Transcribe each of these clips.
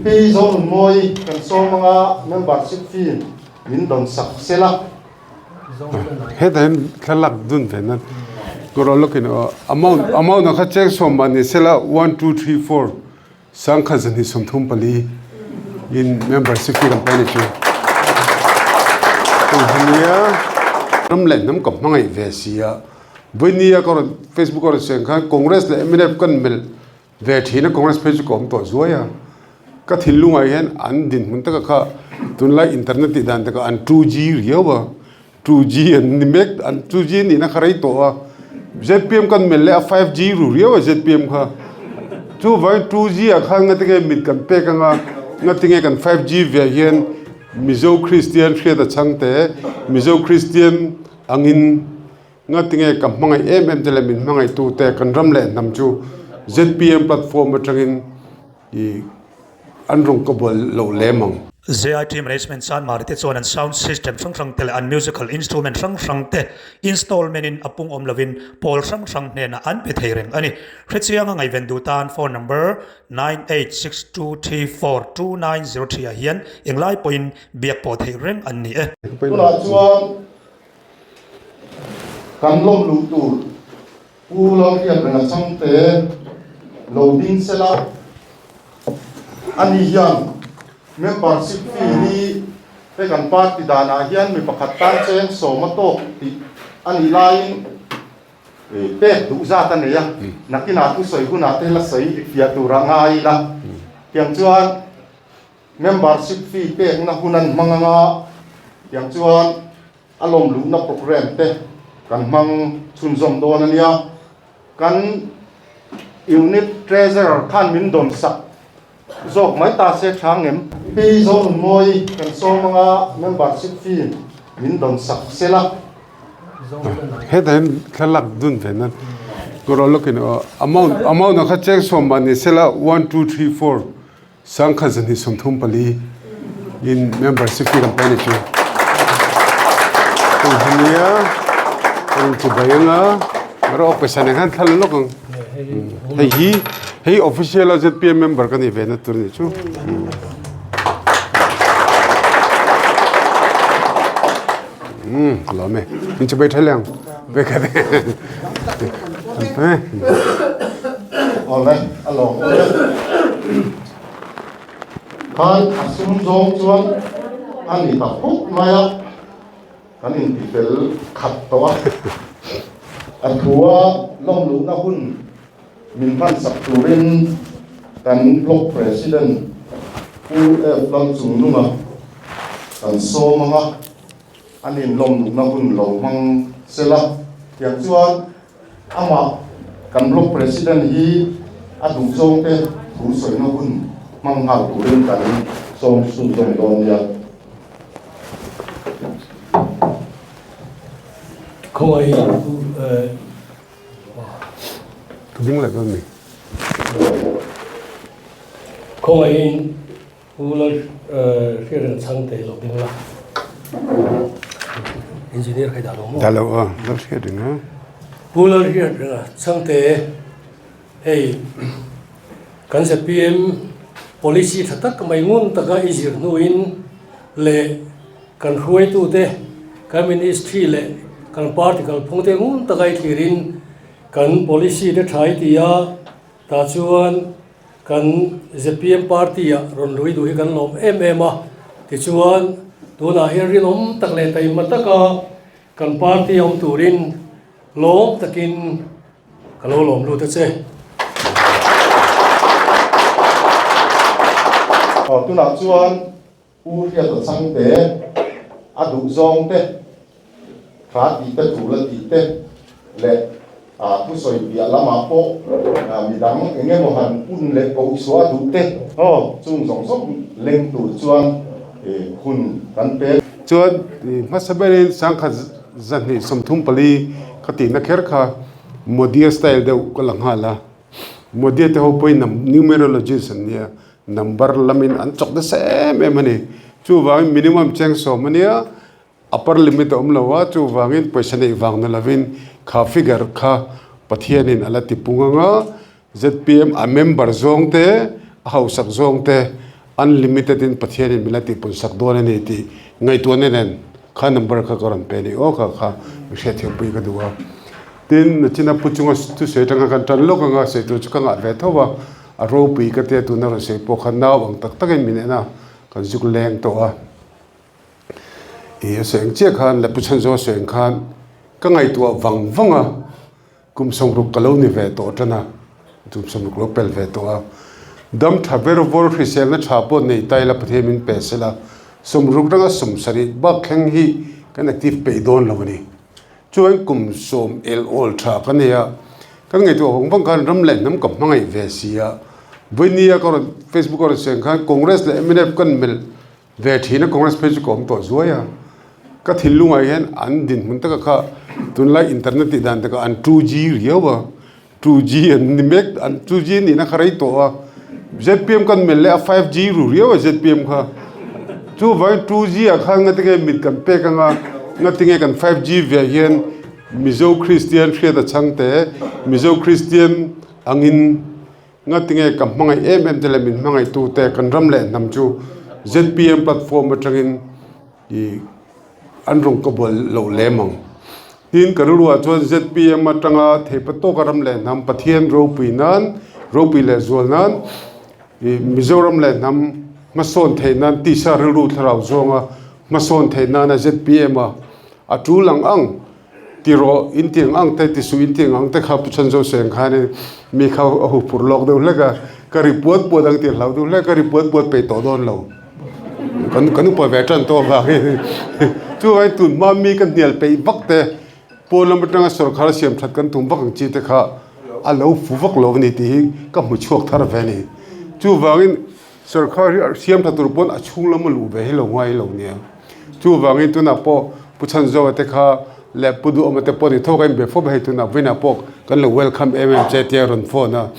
Pi Zonunmawi kan sawm anga membership fee min dawn sak sela. Hetah hian thlalak dun ve nan kawr lawkin aw amount amount ah kha cheng sawm mah ni sela one two three four sangkhat zahnih sawmthum pali in membership fee kan pe a ni chu. Hei hi nia ram leh hnam ka hmangaih ve si a vawinia ka rawn facebook a rawn sawi ang khan congress leh mnf kan melh Ve thin a Congress phei chu ka awm tawh zuai a, ka thinlungah hian an dinhmun taka kha tunlai internet tih dan takah an 2G riau a, 2G an ni mek an 2G nihna kha rei tawh a, zpm kan melh leh a 5G ru riau a zpm kha, chuvangin 2G ah khan ngatinge mit kan pek anga ngatinge kan 5G ve hian Mizo Kristian hriat a chhang te, Mizo Kristian angin. Ngatinge ka hmangaih em em te leh min hmangaihtu te kan ram leh hnam chu zpm platform atangin ih an rawn ka bual loh lem ang. ZIT Management Chanmari te chuan an sound system hrang hrang te leh an musical instrument hrang hrang te installment in a pung awm lovin pawl hrang hrang hnenah an pe thei reng a ni. Hrechianga ngaihven duh tan phone number 9862342903 ah hian englai pawhin biak pawh theih reng an ni e. Tunah chuan Kan lawm luh tur Pu Lalhriatrenga Changte lo ding sela, ani hian membership fee hi he kan party danah hian mi pakhat tan cheng sawm a tawk tih a nih laiin pek duh zat a nei a, nakinah thusawi hunah te la sawi fiah tura ngai ila. Tiang chuan Membership fee pekna hun an hmang anga tiang chuan a lawm luhna programme te kan hmang chhunzawm dawn a nia. Kan Unit Treasurer khan min dawn sak zawk mai ta se tha ngem. Pi Zonunmawi kan sawm anga membership fee min dawn sak sela. Hetah hian thlalak dun ve nan kawr lawkin aw amount amount ah kha cheng sawm mah ni sela one two three four Sangkhat 234 in membership fee kan pe a ni chu. Hei hi nia rawn chi bai anga rawh pawisa nen khan thla lawk ang. Hei hi hei official a zpm member ka nih ve na tur a ni chu. Um ka lawm e. Min chi bai tha leh ang. Ve khat e. Awle a lawm awm e. Khan a sum zawng chuan a ni ta khawp mai a, kan intifel khat tawh a. A thua lawm luhna hun min hmansak turin kan Block President Pu F Lalchungnunga kan sawm ang a. An inlawm luhna hun lo hmang sela, tiang chuan amah kan Block President hi a duh zawngte thu sawina hun hmang nghal turin kan sawm sun zawng dawn nia. Khawngaih Ding leh dawn mi. Khawngaihin Pu Lal Hriatrenga Chhangte lo ding la. Engineer khai dah lo maw? Dah lo aw, Lal Hriatrenga. Pu Lal Hriatrenga Chhangte hei kan zpm policy tha tak mai ngun taka i zir hnuin leh kan hruaitute kan ministry leh kan party kalphungte ngun taka i thlirin kan policy te tha i ti a, tah chuan Kan zpm party ah rawn lui duh hi kan lawm em em a, tichuan tunah hian rinawm tak leh taima taka kan party a awm turin lawm takin ka lo lawm lut a che. Aw tunah chuan Pu Hriata Changte a duh zawng te, tha tih te, tul a tih te leh thusawi piah lamah pawh midang eng emaw han pun leh koh chhuah a duh te aw chung zawng zawng leng tur chuan hun kan pe. Chuan hmasa berin 2034 ka tihna kher kha Modia style deuh ka la nghal a, Modia te ho pawhin numerologist an nia, Number lamin an chawk nasa em em a ni. Chuvangin minimum cheng sawm a nia, upper limit a awm lo a, chuvangin pawisa neih vang ni lovin kha figure kha Pathianin a la ti pung ang a, zpm a member zawng te, a hausak zawng te Unlimited in Pathian in min la tihpun sak dawn a ni tih ngaihtuahna nen kha number kha ka rawn pe a ni aw kha kha mi hriatthiampui ka duh a. Tin, nachina pu chunga thusawi atanga kan tan lawk anga sawi tur chu ka ngah ve tho a, a ropui ka tia tuna rawn sawi pawh kha nau ang tak takin min en a, kan zuk leng tawh a. Ih a sawi ang chiah khan leh pu Chhanzaw a sawi ang khan ka ngaihtuah vang vang a. Kum 60 ka lo ni ve tawh tan a, kum 60 lo pel ve tawh a. Dam tha ber vawr hriselna tha pawh nei ta ila Pathian min pe sela, 60 ranga 70 bak thleng hi kan active peih dawn lo a ni. Chuan kum sawm el awl tha ka nei a, kan ngaihtuah vang vang khan ram leh hnam ka hmangaih ve si a. Vawinia ka rawn Facebook a rawn sawi ang khan Congress leh mnf kan melh Ve thin a Congress phei chu ka awm tawh zuai a, ka thinlungah hian an dinhmun taka kha tunlai internet tih dan takah an 2G riau a, 2G an ni mek an 2G nihna kha rei tawh a, zpm kan melh leh a 5G ru riau a zpm kha, chuvangin 2G ah khan ngatinge mit kan pek anga ngatinge kan 5G ve hian Mizo Kristian hriat a chhang te, Mizo Kristian angin. Ngatinge ka hmangaih em em te leh min hmangaihtu te kan ram leh hnam chu zpm platform atangin ih an rawn ka bual loh lem ang. Tin ka rilruah chuan zpm atanga theipa tawka ram leh hnam Pathian ropui nan ropui leh zual nan ih Mizoram leh hnam hmasawn theih nan tisa rilru thlarau zawnga hmasawn theih nana zpm a a tul ang ang Ti rawh, in ti ang ang te, ti suh in ti ang ang te kha Pu Chhanzo Seng khanin mi kha a hu phur lawk deuh hlek a, ka ri puat puat ang tih a hlau deuh hlek a, ka ri puat puat peih tawh dawn lo. Kan kan upa ve tan tawh avangin chuvangin tun hma mi ka hnial peih vak te, pawn lam atanga sawrkhar siam that kan tum vak ang chi te kha a lo fu vak lo a ni tih hi ka hmu chhuak thar ve a ni. Chuvangin Sawrkhar hi siam tha tur pawn a chhung lam a luh ve hi lo ngai lo nia. Chuvangin tunah pawh Pu Chhanzoa te kha leh Pu Duhawma te pawh ni tho ka inbe fawp hei tunah vawiinah pawh kan lo welcome em em che tia rawn phone a.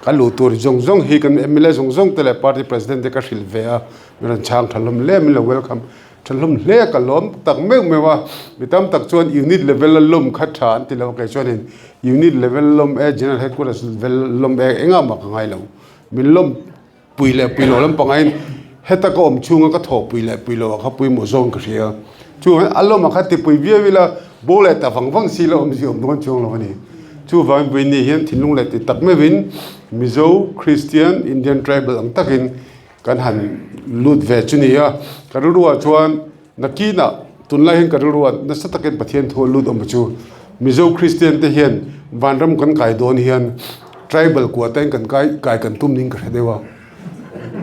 Kan luh tur zawng zawng hi kan mla zawng zawng te leh party president te ka hrilh ve a, min rawn chhang tha hlawm hle a, min lo welcome tha hlawm hle a, ka lawm tak meuh meuh a. Mi tam tak chuan unit level a lawm kha tha an ti lo a, kei chuanin unit level lawm e, general headquarters level lawm e engah mah ka ngai lo. Min lawm pui leh pui lo lampangah in heta ka awm chhunga ka thawh pui leh pui lo ah kha pawimawh zawng ka hria. Chuvangin a lawmah kha tipui viau ila bo leh ta vang vang si la awm zia awm dawn chuang lo a ni. Chuvangin Vawiini hian thinlung leh ti tak meuhin Mizo Christian Indian Tribal ang takin kan han lut ve chu ni a. Ka rilruah chuan Nakinah, tunlai hian ka rilru a nasa takin Pathian thu a lut awm chu Mizo Kristian te hian vanram kan kai dawn hian tribal quota in kan kai kai kan tum ning ka hre deuh a.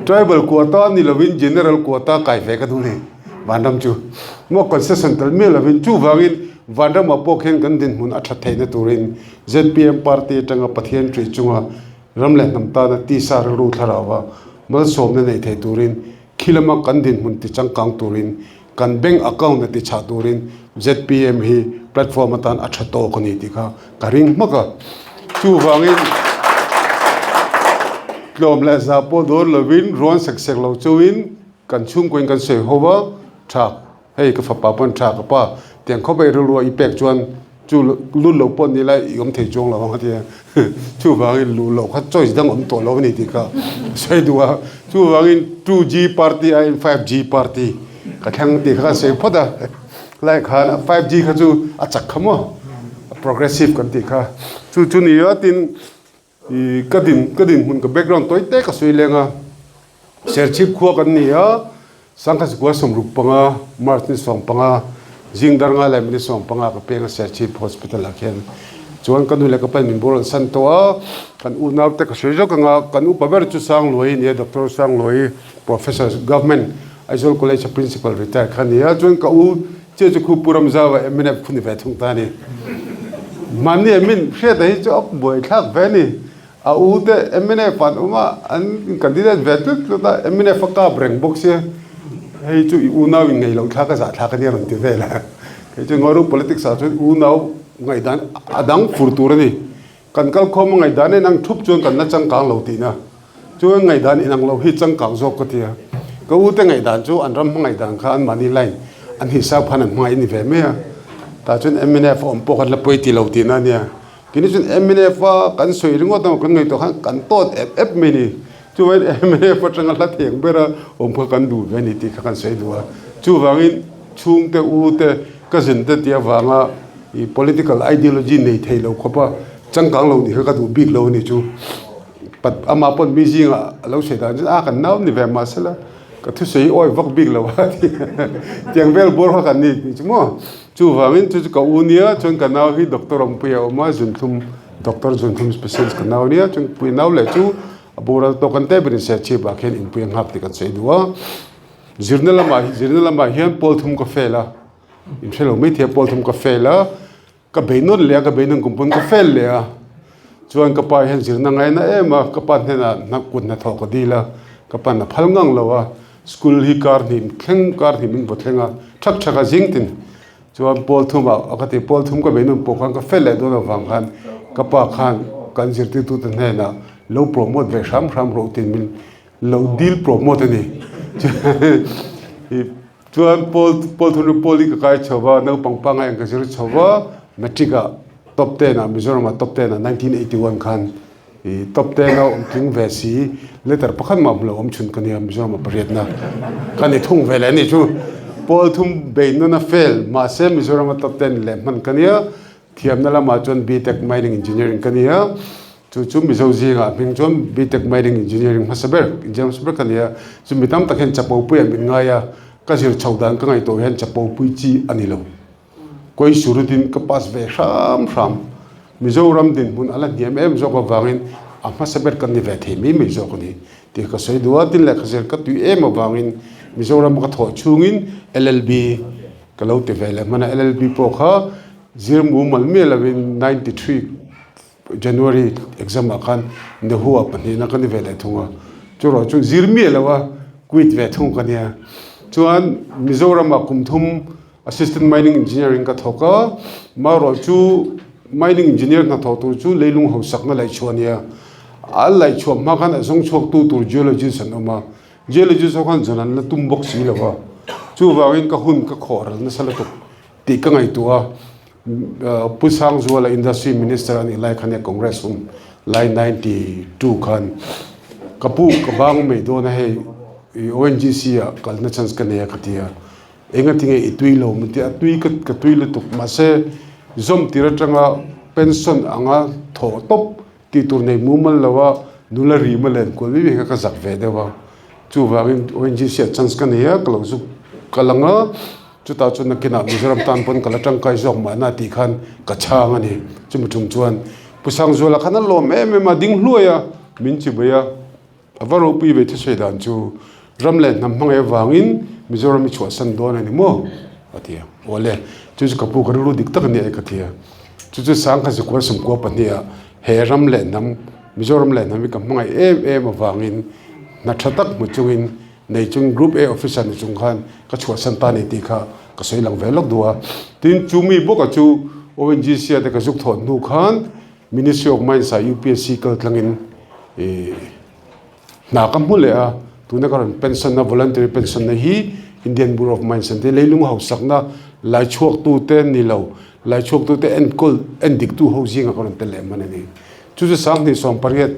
Tribal quota ni lovin general quota kai ve ka duh ni vanram chu. Maw concession tel miah lovin chuvangin vanramah pawh khian kan dinhmun a that theihna turin zpm party atanga Pathian ṭih chunga ram leh hnam tana tisa rilru thlarauva malsawmna nei thei turin Khi lama kan dinhmun ti changkang turin, kan bank account a ti chhah turin zpm hi platform atan a tha tawk a ni tih kha ka ring hmak a. Chuvangin tlawm leh zah pawh dawn lovin ruan sek sek lo chauhin kan chhungkawiin kan sawi ho va, tha hei ka fapa pawn tha ka pa tiang khawp a i rilru a i pek chuan Chu lut lo pawh ni la i awm thei chuang lo ang a ti a, chuvangin luh loh kha choice dang awm tawh lo a ni tih kha sawi duh a, chuvangin 2G party aiin 5G party ka thleng tih kha kan sawi phawt a, lai khan 5G kha chu a chak kha maw, a progressive kan tih kha, chu chu ni a tin i ka din ka dinhmun ka background tawi te ka sawi leng a, Serchhip khua kan ni a, Sangha Sikua 65, March ni 15, zing dar ngai lai minute 15 ka peng a Serchhip Hospital ah khian. Chuan ka nu leh ka pa in min bawr an san tawh a, kan unau te ka sawi zawk ang a, kan upa ber chu Sangluai a ni a, Doctor Sangluai, Professor, Government Aizawl College a Principal retired kha a ni a, chuan ka u chiah chu khu Pu Ramzau a mnf khu ni ve thung ta a ni. Mahni ah min hriat a hi chu a buai thlak ve a ni. A u te mnf an awm a, an candidate ve tlut tlut a, mnf a kap reng bawk sia, hei chu i unau in ngei loh thlak a zah thlak a nia rawn ti vel a. Kei chu Ngauru politics ah chuan unau ngaihdan a dang fur tur a ni. Kan kalkhawm a ngaihdan inang thup chuan kan la changkang lo tihna. Chuan ngaihdan inang lo hi changkang zawk ka ti a. Ka u te ngaihdan chu an ram hmangaihdan kha an mahni line an hisap khan an hmangaih a ni ve mai a. Tah chuan mnf a awm pawh khan la pawi ti lo tihna a nia. Kini chuan mnf a kan sawi ringawt emaw kan ngaihtuah khan kan tawt ep ep mai ni. Chuvangin mnf atanga hla theng bera awm kha kan duh ve a ni tih kha kan sawi duh a. Chuvangin chhungte u te cousin te tih avanga ih political ideology nei thei lo khawpa changkang lo nih kha ka duh bik lo a ni chu. Pat amah pawn mi zingah a lo sawi dan chuan a kan nau ni ve mahsela ka thusawi awi vak bik lo a ti tiang vel bawr kha kan ni tih chu maw. Chuvangin chu chu ka u nia chuan ka nau hi doctor awmpuia a awm a zunthlum doctor zunthlum specialist ka nau nia chuan pui nau leh chu a boral tawk an tep in serchhip ah khian inpui a nghak tih kan sawi duh a. Zirna lamah zirna lamah hian pawl thum ka fail a inhre lo mai thei a pawl thum ka fail a. Ka bei nawn leh a, ka bei nawn kum pawn ka fel leh a, chuan ka pa hian zirna ngaina em a, ka pa hnenah hna kut hnathawh ka dil a, ka pa'n a phal ngang lo a, school hi kar hnih thleng kar hnih min vaw thleng a, thak thak a zing tin chuan pawl thumah a ka ti pawl thum ka bei nawn pawh khan ka fel leh dawn avang khan ka pa khan kan zirtirtute hnenah lo promote ve hram hram rawh tiin min lo dil promote a ni. Chuan Paul Paul thunru Paul hi ka kai chho va, naupang pangai ang ka zir chho va, Matric ah top ten ah Mizoram ah top ten ah 1981 khan i top ten a awm tling ve si, letter pakhat mah hmu lo awm chhun ka nia Mizoram ah pariatna ka ni thung ve leh a ni chu. Paul thum bei nawn a fail mahse Mizoram a top ten leh hman ka nia, thiamna lamah chuan BTech Mining Engineering ka nia, Chu chu Mizo zingah hming chuan BTech Mining Engineering hmasa ber, engineer hmasa ber ka ni a. Chu mi tam tak hian chapopui ah min ngai a, ka zir chho dan ka ngaihtuah hian chapopui chi a ni lo. Kawi surutin ka pass ve hram hram. Mizoram dinhmun a la hniam em zawk avangin a hmasa ber kan ni ve thei mai mai zawk a ni tih ka sawi duh a. Tin lehkha zir ka tui em avangin Mizoram ka thawh chhungin LLB ka lo ti ve leh hman a. LLB pawh kha zir mumal miah lovin 93 January exam ah khan Nehu ah pahnihna ka ni ve leh thung a, churaw chu zir miah lo a quit ve thung ka nia. Chuan Mizoram ah kum thum Assistant Mining Engineering ka thawk a, marawh chu Mining Engineer hnathawh tur chu leilung hausakna laihchhuah a nia. A laihchhuah hma khan a zawng chhuak tu tur Geologist an awm a, Geologist ho khan zawn an la tum bawk si lo a, chuvangin ka hun ka khawh ral nasa lutuk tih ka ngaihtuah a. Pu Sangzuala Industry Minister a nih lai khan e Congress hun lai 92 khan ka pu ka bang mai dawn a hei ONGC ah kalna chance ka nei a ka ti a, engatinge i tui lo min ti a, tui ka ka tui lutuk mahse zawm tir atanga pension anga thawh tawp Tih tur nei mumal lo a, nula rim a len kual mai mai kha ka zak ve deuh a. Chuvangin ONGC ah chance ka nei a, ka lo zuk kal ang a, chutah chuan nakinah Mizoram tan pawn ka la tangkai zawk mahna tih khan ka chhang a ni. Chumi tum chuan Pu Sangzuala khan a lawm em em a, ding hluai a, min chibui a. A va ropui ve thusawi dan chu ram leh hnam hmangaih avangin Mizoram i chhuahsan dawn a ni maw? a ti a. Awle, chu chu ka pu ka rilru dik tak a nia e ka ti a. Chu chu Sangkha Zikuar Sumkua pahniha he ram leh hnam, Mizoram leh hnam hi ka hmangaih em em avangin hna tha tak hmu chungin nei chung Group A officer ni chung khan ka chhuahsan ta a ni tih kha ka sawi lang ve lawk duh a. Tin, chu mi bawka chu ONGC-a te ka zuk thawh hnu khan Ministry of Mines ah UPSC kal tlangin ih hna ka hmu leh a, tuna ka rawn pension na voluntary pension na hi Indian Bureau of Mines an ti leilung hausakna laichhuaktu te ni lo, laichhuaktu te enkawl endiktu ho zinga ka rawn tel leh hman a ni. Chu chu 2018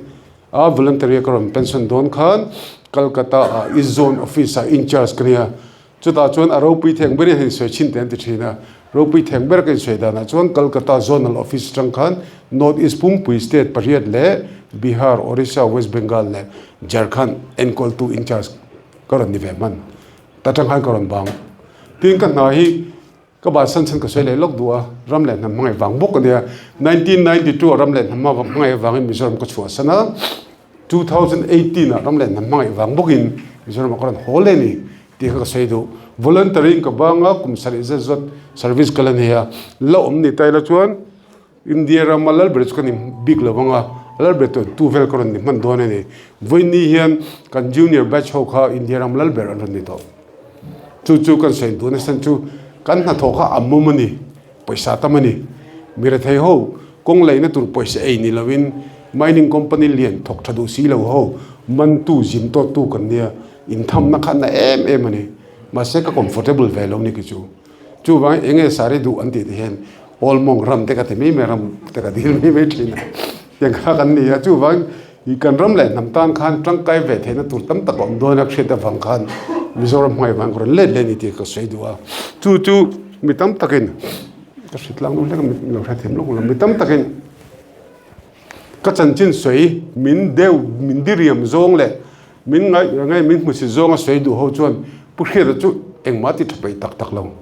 a voluntary a ka rawn pension dawn khan Calcutta ah East Zone Office ah in charge ka nia. Chutah chuan a ropui theng ber in han insawi chhin teh an ti thin a, ropui theng ber ka insawi danah chuan Calcutta Zonal Office atang khan North East pumpui state pariat leh Bihar, Orissa, West Bengal leh Jharkhand enkawltu in charge ka rawn ni ve hman. Ta tang khan ka rawn bang. Tin ka hna hi ka bansan chhan ka sawi leh lawk duh a, ram leh hnam hmangaih vang bawk a nia. 1992 ah ram leh hnam hmangaih vangin Mizoram ka chhuahsan a. 2018 ah ram leh hnam hmangaih vang bawkin Mizoram ah ka rawn haw leh a ni tih kha ka sawi duh. Voluntary in ka bang a, kum sarih zet zawt service ka la nei a, la awm ni ta ila chuan India rama lal ber chu ka ni bik lo vang a, lal ber tawh tu vel ka rawn ni hman dawn a ni. Vawiini hian kan junior batch ho kha India ram lal ber an rawn ni tawh. Chu chu kan sawi duh nasa chu kan hnathawh kha a mawm a ni. Pawisa tam a ni. Mi rethei ho kawng leina tur pawisa ei ni loin mining company lian thawk tha duh si lo ho mantu zin tawttu kan nia inthamna kha na em em a ni. Mahse ka comfortable ve lo ni ki chu. Chuvangin eng nge sari duh an tih te hian Old Monk ram te ka ti mai mai ram te ka dil mai mai thin a. Tiang kha kan ni a. Chuvangin. I kan ram leh hnam tan khan tangkai ve theihna tur tam tak a awm dawn a hriat avang khan Mizoram hmai vang ka rawn let leh a ni tih ka sawi duh a. Chu chu mi tam takin ka hre tlang deuh hlek a mi lo hrethiam lawk lo mi tam takin ka chanchin sawi min deuh min diriam zawng leh min ngaih ngai min hmusit zawnga sawi duh ho chuan Pu Hriata chu engmah ti tha peih tak tak lo.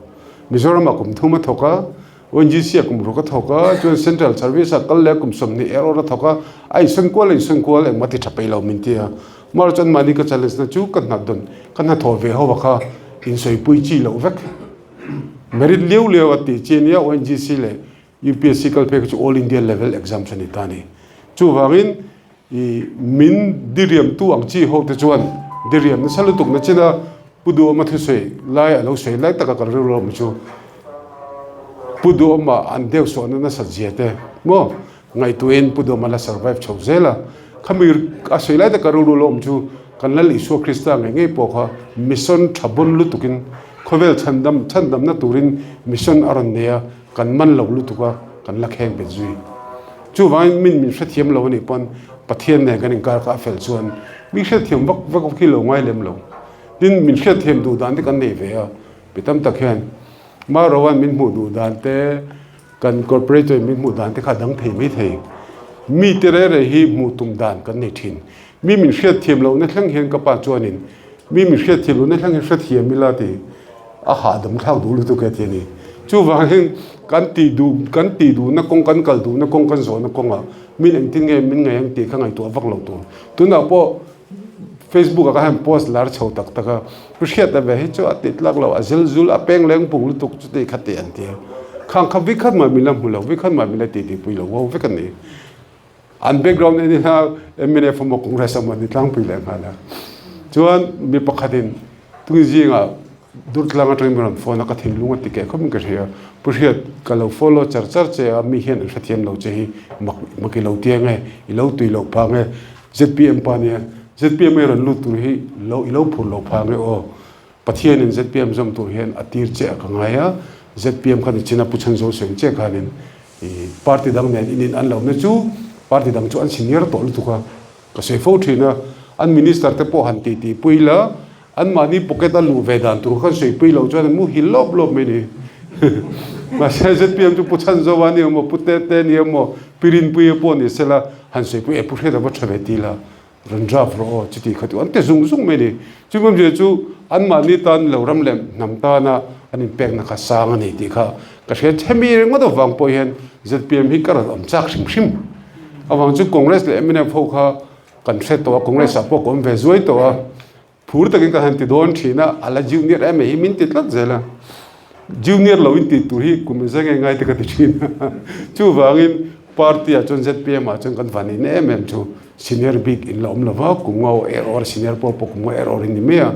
Mizoramah kum thum a thawk a. ONGC a kum ruk a thawk a, chuan Central Service a kal leh a kum 20 er awr a thawk a, a insawn kual a insawn kual engmah ti tha peih lo min ti a. Mar chuan mahni ka challenge na chu ka hna dawn ka hna thawh ve ho a kha insawipui chi loh vek. Merit liau liau a tih chi ania ONGC leh UPSC kal phei kha chu All India level exams a ni ta a ni. Chuvangin I min diriamtu ang chi ho te chuan diriam nasa lutuk na chin a, Pu Duhawma thusawi lai a lo sawi lai taka kan rilru awm chu Pu Duhawma an deuh sawhna nasat zia te maw ngaihtuahin Pu Duhawma la survive chho zel a, khami a sawi lai taka rilru lo awm chu kan Lal Isua Krista ngei ngei pawh kha mission tha bawn lutukin khawvel chhandam chhandamna turin mission a rawn nei a, kan man lo lutuk a, kan la kheng bet zui. Chuvangin min min hrethiam lo a nih pawn Pathian nen kan inkar kha a fel chuan mi hriatthiam vak vak hi lo ngai lem lo. Tin, min hriatthiam duh dan te kan nei ve a, mi tam tak hian Maroan min hmuh duh dan te, kan corporator in min hmuh dan te kha a dang thei mai thei. Mi te reh reh hi hmuh tum dan kan nei thin. Mi min hriatthiam lohna thleng hian ka pa chuanin mi min hriatthiam lohna thleng hian hrethiam ila tih a hahdam thlak duh lutuk e ti a ni. Chuvangin kan tih duh kan tih duhna kawng kan kal duhna kawng kan zawhna kawngah min engtin nge min ngaih ang tih kha ngaihtuah vak lo tur. Tunah pawh Facebook ah ka han post lar chho tak tak a, pu hriata ve hi chu a tih tlak lo a zel zul a peng leng pung lutuk chuti kha tih an ti a. Khang kha vikhat mah min la hmu lo vikhat mah min la tih tih pui lo ngo vek a ni. An background en ila mnf emaw Congress emaw an ni tlangpui leh nghal a. Chuan mi pakhatin tuni zingah Durtlang atangin min rawn phone a, ka thinlung a ti keh khawpin ka hria. Pu Hriat, ka lo follow char char che a, mi hian an hrethiam lo che hi mak mak i lo ti ang e, i lo tui loh phah ang e. ZPM pa nia, ZPM a i rawn lut tur hi lo i lo phur loh phah ang e aw. Pathianin ZPM zawm tur hian a tir che a ka ngai a, ZPM kha ni chin a Pu Chhanzo sawi che khanin i party dang nen in in an lohna chu party dang chu an senior tawh lutuk a, ka sawi fo thin a, an minister te pawh han tih tih pui la, anmahni pocket a luh ve dan tur kha sawi pui loh chuan an muhil lawp lawp mai ni. Mahse ZPM chu Pu Chhanzo a ni emaw Pu Tete a ni emaw Pi Rinpuia pawh ni sela han sawi pui e Pu Hriata va tha ve ti la. Rawn draft rawh aw chuti kha chu an ti zung zung mai a ni. Chumi awmzia chu anmahni tan lo ram leh hnam tana an inpekna kha sang a ni tih kha ka hria. Hemi ringawt avang pawh hian zpm hi ka rawn awm chak hrim hrim avang chu Congress leh mnf ho kha kan hre tawh a, Congress ah pawh ka awm ve zuai tawh a. Phur takin ka han ti dawn thin a, a la junior em hi min ti tlat zel a. Junior lo in tih tur hi kum engzah nge ngai te ka ti thin a. Chuvangin party ah chuan zpm ah chuan kan van in em em chu senior bik in la awm lo va, kum nga aw er awr senior pawh pawh kum nga er awr in ni mai a.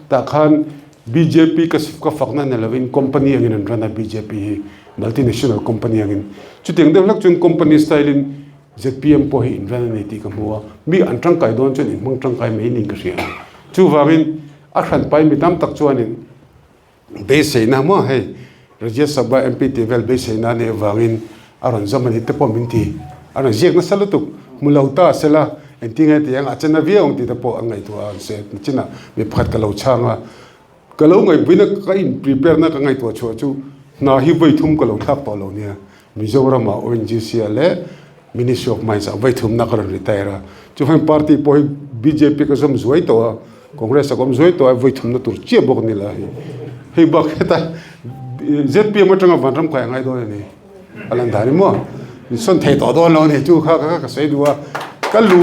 Tah khan bjp ka ka fakna ni lovin company angin an run a bjp hi multinational company angin. Chutiang deuh hlek chuan company style in Zpm pawh hi inren a ni tih ka hmu a, mi an tangkai dawn chuan inhmang tangkai mai niin ka hria a. Chuvangin a hranpai mi tam tak chuanin beiseina maw hei Rajya Sabha MP tih vel beiseina a nih avangin a rawn zawm a ni te pawh min ti. A rawn ziak nasa lutuk. Hmu lo ta sela engtin nge tih ang a chena viau ang tih te pawh an ngaihtuah a, an sawi a. Chinah mi pakhat ka lo chhang a, ka lo ngaihpuina ka in prepare na ka ngaihtuah chhuah chu hna hi vawi thum ka lo thlak tawh lo nia. Mizoramah ONGC ah leh Ministry of Mines ah vawi thumna ka rawn retire a, chuvangin party pawh hi bjp ka zawm zuai tawh a, Congress ah ka awm zuai tawh a, vawi thumna tur chiah bawk a ni la hei. Hei bak heta zpm atanga vanram kai a ngai dawn a ni. A lan dan hi maw min sawn thei tawh dawn lo a ni chu kha kha ka sawi duh a, ka lu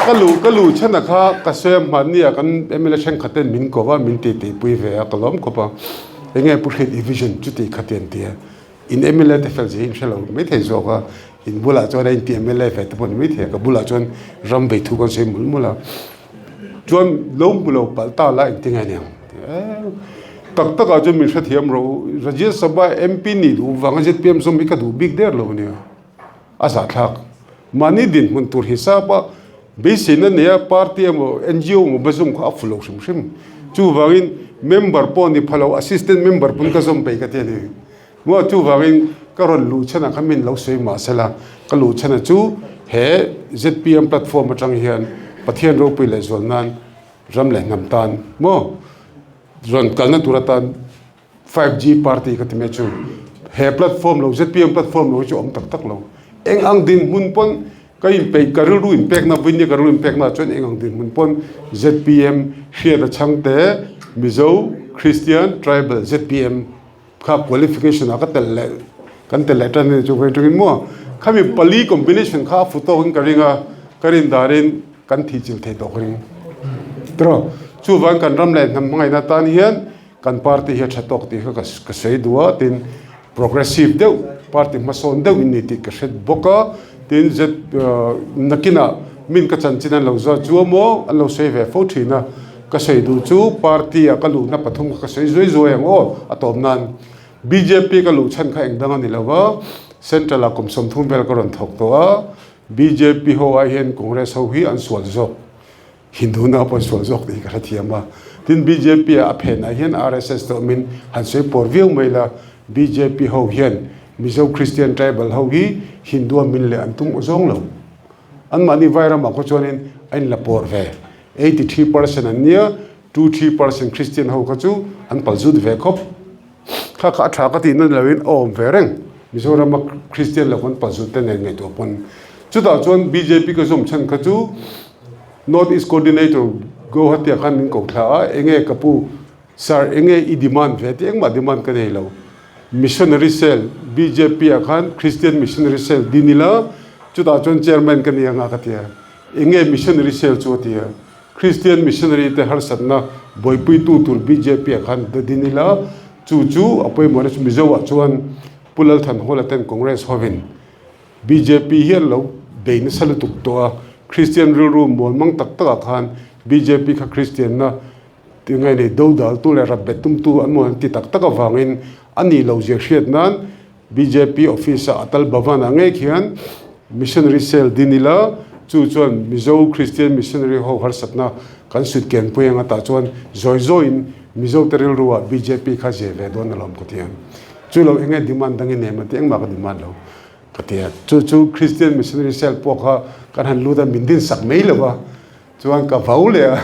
ka lu ka lu chhan a kha ka sawi a hmanni ah kan mla thenkhat ten min ko va min tih tih pui ve a ka lawm khawp a. Enge Pu Hriat i vision chuti kha ti an ti a, in mla te fel zia hi in hre lo mai thei zawk a, in bulah chuan a inti mla ve te pawh ni mai thei a, ka bulah chuan ram vei thu kan sawi mul mul a, chuan lo hmu lo palh ta la engtin nge niang tak takah chuan min hrethiam rawh u, Rajya Sabha MP nih duh vanga zpm zawm hi ka duh bik der lo ania. A zahthlak. Mahni dinhmun tur hisap a beiseina neia party emaw ngo emaw va zawm kha a fu lo hrim hrim. Chuvangin member pawh ni pha lo assistant member pawn ka zawm peih ka ti a ni. Maw chuvangin. Ka rawn luh chhan ah khan min lo sawi mah sela, ka luh chhan ah chu he zpm platform atang hian Pathian ropui leh zual nan ram leh hnam tan maw rawn kalna tur atan 5G party ka ti mai chu he platform lo zpm platform lo hi chu awm tak tak lo. Eng ang dinhmun pawn ka inpeih ka rilru inpekna vawinia ka rilru inpekna ah chuan eng ang dinhmun pawn zpm hriat a chhangte Mizo Christian Tribal zpm Kha qualification ah ka tel leh kan tel leh tan a ni chu vawiin tangin maw khami pali combination kha a fu tawkin ka ring a, ka rin danin kan thih chilh thei tawh ka ring tiraw. Chuvang kan ram leh hnam hmangaihna tan hian kan party hi a tha tawk tih kha ka sawi duh a, tin progressive deuh party hmasawn deuh in ni tih ka hre bawk a, tin z nakinah min ka chanchin an lo zawt chu a maw an lo sawi ve fo thin a. Ka sawi duh chu party a ka luhna pathum kha ka sawi zuai zuai ang aw, a tawp nan. Bjp ka luh chhan kha eng dang a ni lo va, Central ah kum 30 vel ka rawn thawk tawh a, bjp ho ai hian Congress ho hi an sual zawk, Hindu na pawh an sual zawk tih hi ka hrethiam a. Tin bjp ah a phenah hian RSS te awmin han sawi pawr viau mai la, bjp ho hian Mizo Christian tribal ho hi Hindu a min leh an tum zawng lo. Anmahni vairamah khaw chuanin a inla pawr ve. 83% an nia, 2-3% Christian ho kha chu an pal zut ve khawp. Kha kha a tha ka tihna ni loin a awm ve reng. Mizorama Christian lo kan pal zut te nen ngaihtuah pawn. Chutah chuan bjp ka zawm chhan kha chu North East Coordinator Guwahati ah khan min ko thla a, enge ka pu Sir enge i demand ve tih engmah demand ka nei lo. Missionary Cell bjp ah khan Christian Missionary Cell din ila chutah chuan Chairman ka ni anga ka ti a. Enge missionary cell chu a ti a, Christian missionary te harsatna buaipuitu tur bjp ah khan da din ila, chu chu a pawimawhna chu Mizo ah chuan Pu Lalthanhawla ten Congress hovin bjp hi an lo bei nasa lutuk tawh a, Christian rilru mualmang tak tak ah khan bjp kha Christian na tingai nei dodaltu leh rapbet tumtu an maw an ti tak tak avangin a nih loh zia hriat nan Bjp office a Atal Bhavan ah ngei khian Missionary Cell din ila, chu chuan Mizo Christian Missionary ho harsatna kan sut ken pui anga tah chuan zawi zawiin Mizo te rilru ah bjp kha zeh ve dawn alawm ka ti a. Chu lo enge demand dang i nem a ti engmah ka demand lo ka ti a. Chu chu Christian Missionary Cell pawh kha kan han lut a min din sak mai lo va. Chuan ka vau leh a,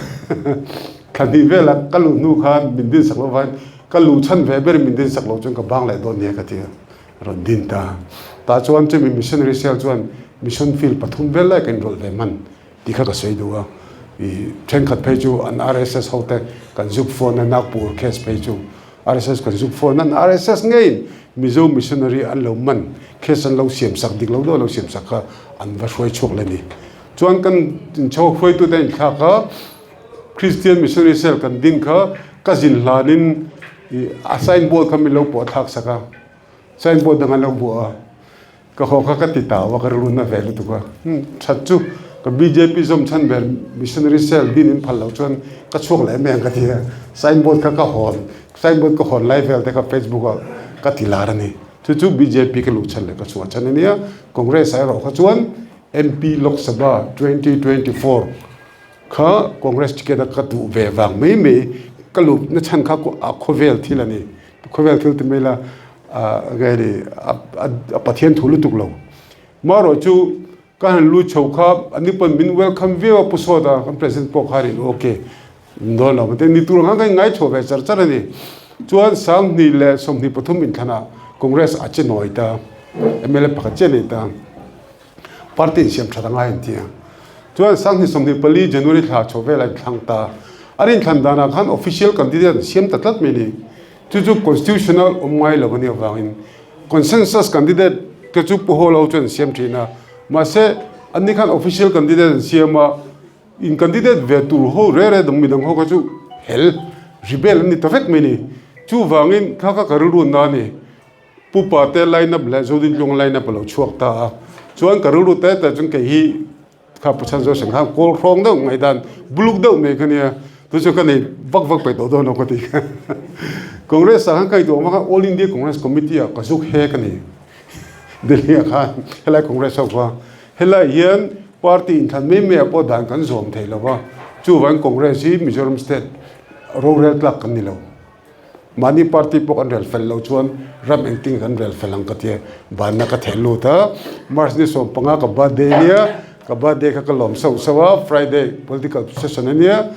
thla hnih velah ka luh hnu khan min din sak loh vangin ka luh chhan ve berin min din sak loh chuan ka bang leh dawn nia ka ti a, rawn din ta. Tah chuan chumi missionary cell chuan mission field pathum vel lai ka inrawlh ve hman tih kha ka sawi duh a. Ih thenkhat phei chu an RSS ho te kan zuk phone a, Nagpur case phei chu RSS kan zuk phone a, an RSS ngeiin Mizo missionary an lo man case an lo siam sak dik lo deuh a lo siam sak kha an va hruai chhuak leh a ni. Chuan kan inchho hruaitute a inthlak a, Christian Missionary Cell kan ding kha ka zin hlanin a sign board kha min lo pawh thlak sak a, sign board dang an lo buah a, ka haw kha ka ti tau a, ka rilru na ve lutuk a, that chu ka bjp zawm chhan ber Missionary Cell din in phal loh chuan ka chhuak leh em em ka ti a, sign board kha ka hawn, sign board ka hawn lai vel te kha Facebook ah ka ti lar a ni. Chu chu bjp ka luh chhan leh ka chhuah chhan a nia, Congress ah erawh kha chuan MP Lok Sabha 2024 kha Congress ticket a ka duh ve vang mai mai ka luh na chhan kha a khawvel thil a ni. Khawvel thil ti mai la nge ni a Pathian thu lutuk lo. Marawh chu ka han lut chho kha ani pawn min welcome viau a Pu Sawta kan President pawh kha a rin ok dawn lo te ni tur ang khan ka inngai chhuah ve char char a ni. Chuan 2023 inthlanah Congress a che nawi ta mla pakhat chiah a nei ta. Party insiam that a ngai an ti a. Chuan 2024 January thla chho velah inthlang ta. A rinthlan danah khan official candidate an siam ta tlat mai ni. Chu chu constitutional awm ngai lo a nih avangin consensus candidate te chu Pu Hawlo chuan an siam thin a. Mahse, anni khan official candidate an siam a, in candidate ve tur ho re re dang midang ho kha chu hel, rebel an ni ta vek mai ni. Chuvangin kha kha ka rilru na a ni. Pu Pate line up leh Zodintlung line up a lo chhuak ta a, chuan ka rilru te te chuan kei hi kha Pu Chhanzo Seng khan kawl hrawng deuh ngaihdan buluk deuh mai kha nia, chu chu ka nei vak vak peih tawh dawn lo ka ti. Congress ah khan ka intuah vak a, All India Congress Committee ah ka zuk hek a ni Delhi ah khan helai Congress ho kha helai hian party inthlan mai mai ah pawh dan kan zawm thei lo va, chuvangin Congress hi Mizoram state rorel tlak kan ni lo. Mahni party pawh kan rel fel loh chuan ram engtin kan rel fel ang ka tia banna ka theh lut a. March ni 15 ka birthday ania, ka birthday kha ka lawm sauh sauh a, Friday political session ania,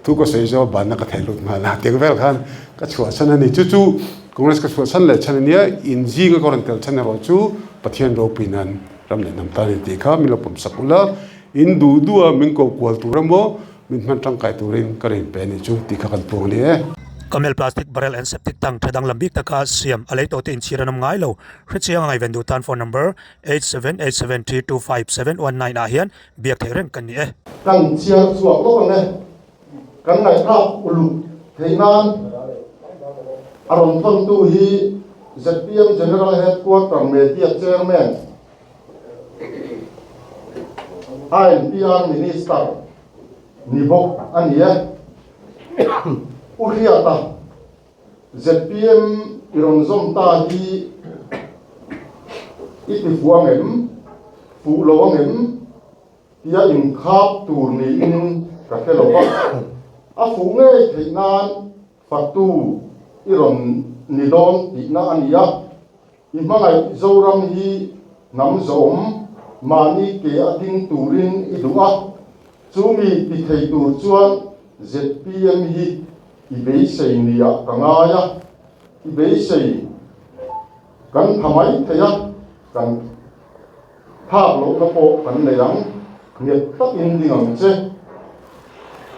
thu ka sawi zawh a banna ka theh lut nghal a. Tiang vel khan ka chhuahsan a ni. Chu chu Congress ka chhuahsan leh chhan ania, inzinga ka rawn tel chhan erawh chu Pathian ropui nan ram leh hnam tan a ni tih kha min lo pawmsak ula, in duh duh a min ko kual tur emaw, Min hman tangkai turin ka rin pe a nih chu tih kha kan puang a ni e. Camel plastic barrel and septic tank tha danglam bik taka siam a lei tawhte inchhir an awm ngai lo. Hrechiang a ngaihven duh tan phone number 8787325719 ah hian biak theih reng kan ni e. Kan chhiar chhuak lawk ang e. Kan ngaihthlak uluk theih nan a rawn thawntu hi zpm General Headquarter Media Chairman INPR Minister ni bawk a ni e. U Hriata, zpm i rawn zawm ta hi i ti fuh ang em, fuh lo ang em tia inkhap tur niin ka hre lo va, a fuh ngei theih nan fatu i rawn ni dawn tihna a ni a. I hmangaih Zoram hi hnam zawm mahni ke a ding turin i duh a, chumi ti thei tur chuan zpm hi i beisei niah ka ngai a, i beisei kan tha mai thei a, kan thlak lohna pawh kan nei ang, nghet takin ding ang che.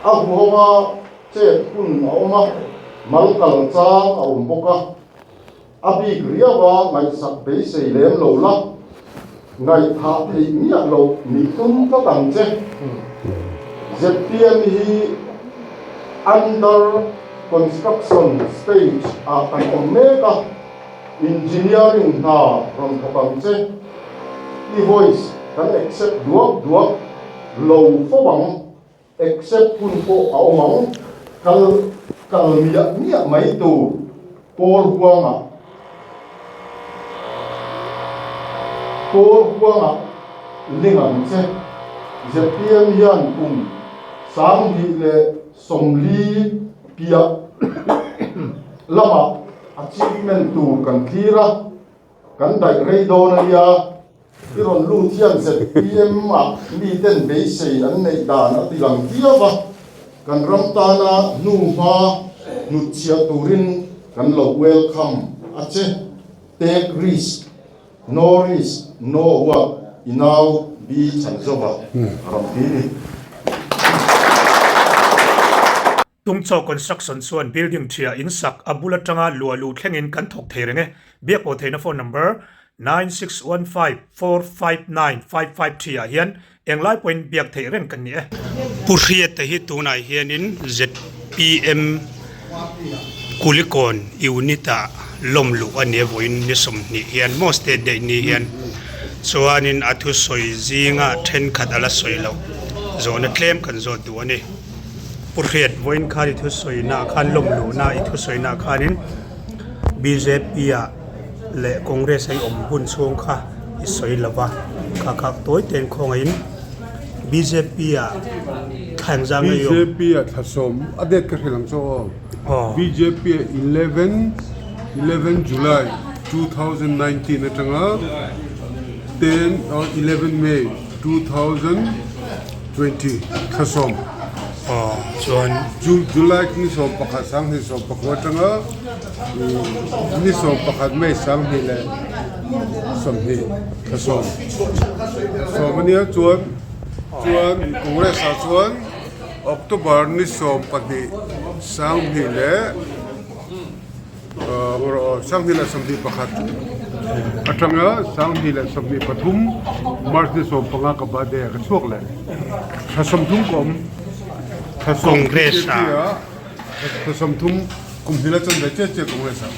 A huhova chet hun a awm a, mal kal chang a awm bawk a. A bik riau a ngaihsak beisei lem lo la, ngaihthah theih miah loh nih tum tlat ang che. Zpm hi under construction stage ah kan awm mek a, engineering hna rawn thawk ang che. I voice kan accept duak duak lo fo ang. Accept hun pawh a awm ang. Kal kal miah miah mai tur Paul huangah Paul huangah ling ang che. Zpm hian kum 2040 piah lamah achievement tur kan thlir a, kan daih rei dawn a nia. I rawn lut hian zpm ah miten beisei an neih dan a ti lang viau a, kan ram tana hnu hma hnutchhiah turin kan lo welcome a che. Take risk, no risk, no what i nau B Chhanzova a rawn ti ni. Tungchaw Construction chuan building ṭhia in sak a bul aṭanga luah luh thlengin kan thawk thei reng e. Biak pawh theihna phone number 9615459553 ah hian englai pawhin biak theih reng kan ni e. Pu Hriata hi tunah hianin zpm Kulikawn unit ah lawm luh a ni a vawiin ni 20 hian maw state daih ni hian chuanin a thusawi zinga thenkhat a la sawi loh zawhna tlem kan zawt duh a ni. Pu Hriat vawiin khan i thusawi naah khan lawm luhna i thusawi naah khanin bjp ah leh Congress a i awm hun chhung kha i sawi lo va, kha kha tawi tein khawngaihin bjp ah thla engzah nge i awm? Bjp ah thla sawm a date ka hrilh ang chu aw. Bjp ah 11 July 2019 atanga 10 or 11 May 2000. 20 thla sawm chuan July ni 11 2019 atanga ni 11 May 2020 thla sawm sawm ania chuan chuan Congress ah chuan October ni 12 sanghnih leh 2021 atanga 2023 March ni 15 ka birthday ah ka chhuak leh thla 30 ka awm thla sawm Congress ah thla 30 kum hnih la chan ve chiah chiah Congress ah.